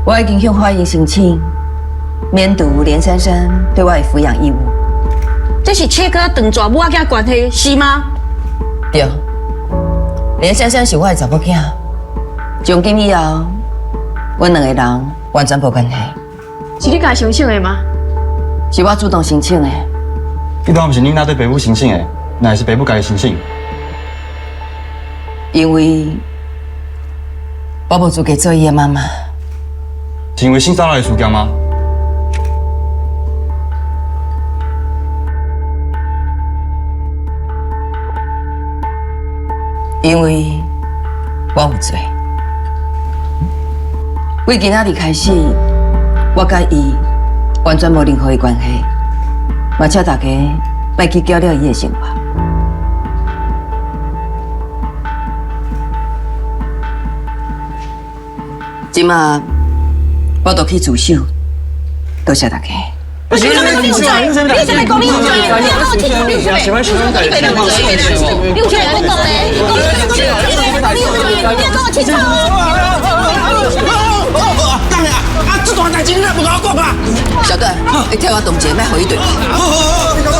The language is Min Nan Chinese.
我已經向法院申請免除連珊珊對我的撫養義務。這是切割斷絕母仔囝關係，是嗎？對，連珊珊是我的查某囝，從今以後，阮兩個人完全無關係。是你家申請的嗎？是我主動申請的。彼擺毋是恁哪對爸母申請的，哪會是爸母家己申請？因為我無資格做伊的媽媽。是因為性騷擾的事件嗎？因為我有罪。為今仔日開始，我佮伊完全無任何的關係，嘛請大家莫去攪了伊的生活。這馬我就去自首，多謝大家。你怎麼有罪？你怎麼講你有罪？你講清楚，你有罪？你有罪？你講咧？你有罪？你講清楚。等下，啊，這段代誌你若無共我講啊？小段，你替我動一下，莫予伊對。好好好。